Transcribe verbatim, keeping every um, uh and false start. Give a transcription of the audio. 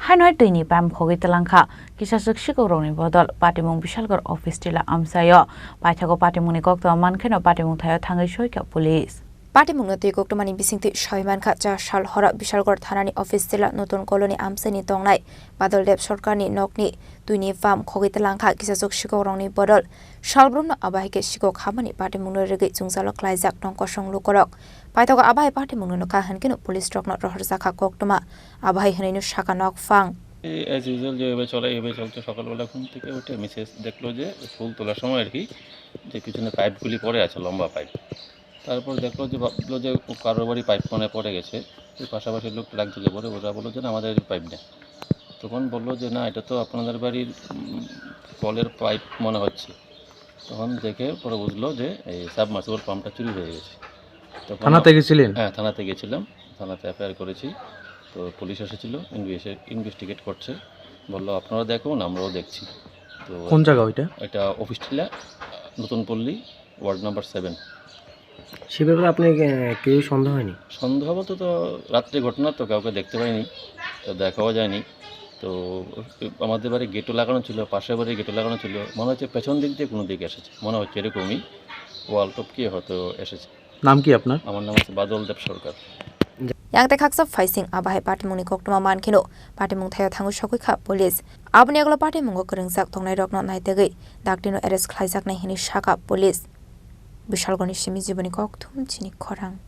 Haino hai twini pam khogwi twlangkha, kisaswk sikokrokni bodol patimung Bishalgarh office tila amchaio. Paithago patimungni koktwma mankheno patimung thaio thangwi soikha police. Patimungno twi koktwmani bisingtwi sawi mankha, cha sal horo Bishalgarh thanani office tila Notun Colony amchaini tongnai Badal Deb Sarkarni nokni twini pam khogwi twlangkha, kisaswk sikokrokni bodol salbrumno abo hai khe sikok hamani patimungno rwgwi chwngjalo klaijak tong kosong lukorok. Paithago abo hai patimungno nukha hwnkhe police rokno rohorjakha koktwma, abo hai hwnwino sakha nokphang. এই as usual যেভাবে চলে, এইভাবে চলছে। সকালবেলা ঘুম থেকে উঠে মিসেস দেখলো যে ফুল তোলার সময় আর কি, যে পিছনে পাইপগুলি পড়ে আছে, লম্বা পাইপ। তারপর দেখলো যে, ভাবলো যে ও কারোর বাড়ি পাইপ মনে হয় পড়ে গেছে। ওই পাশাপাশি লোক ডাক দিলে পরে ওরা বললো যে, "না, আমাদের বাড়ির পাইপ নেই।" তখন বললো যে, "না, এটা তো আপনাদের বাড়ির, উম, কলের পাইপ মনে হচ্ছে।" তখন দেখে পরে বুঝলো যে এই সাবমার্সিবল পাম্পটা চুরি হয়ে গেছে। তখন থানাতে গেছিলেন? হ্যাঁ, থানাতে গেছিলাম, থানাতে এফআইআর করেছি। তো পুলিশ এসেছিল, ইনভেস্টি-, ইনভেস্টিগেট করছে, বললো, "আপনারা দেখুন, আমরাও দেখছি।" তো কোন জায়গা ওইটা? এটা অফিস টিলা, নতুন পল্লী, ওয়ার্ড নাম্বার সেভেন। সে ব্যাপারে আপনি, আহ, কেউ সন্দেহ হয়নি? সন্দেহ বলতে তো রাত্রে ঘটনা, তো কাউকে দেখতে পাইনি, তো দেখাও যায়নি। তো আমাদের বাড়ি গেটও লাগানো ছিল, পাশের বাড়ির গেটও লাগানো ছিল, মনে হচ্ছে পেছন দিক দিয়ে কোনো দিকে এসেছে, মনে হচ্ছে এরকমই ওয়াল টপকিয়ে হয়তো এসেছে। নাম কি আপনার? আমার নাম হচ্ছে বাদল দেব সরকার। Yang tei khaksa phaising abo hai patimungni koktwma mankheno patimung thaio thangwi sokwi kha police. Aboni yagulo patimungo kwrwngjak tongnairokno naitugwi daktirno arrest khlaijaknai hwnwi sakha police. Bishalgarhni simi Jiboni Kokthum chini khorang.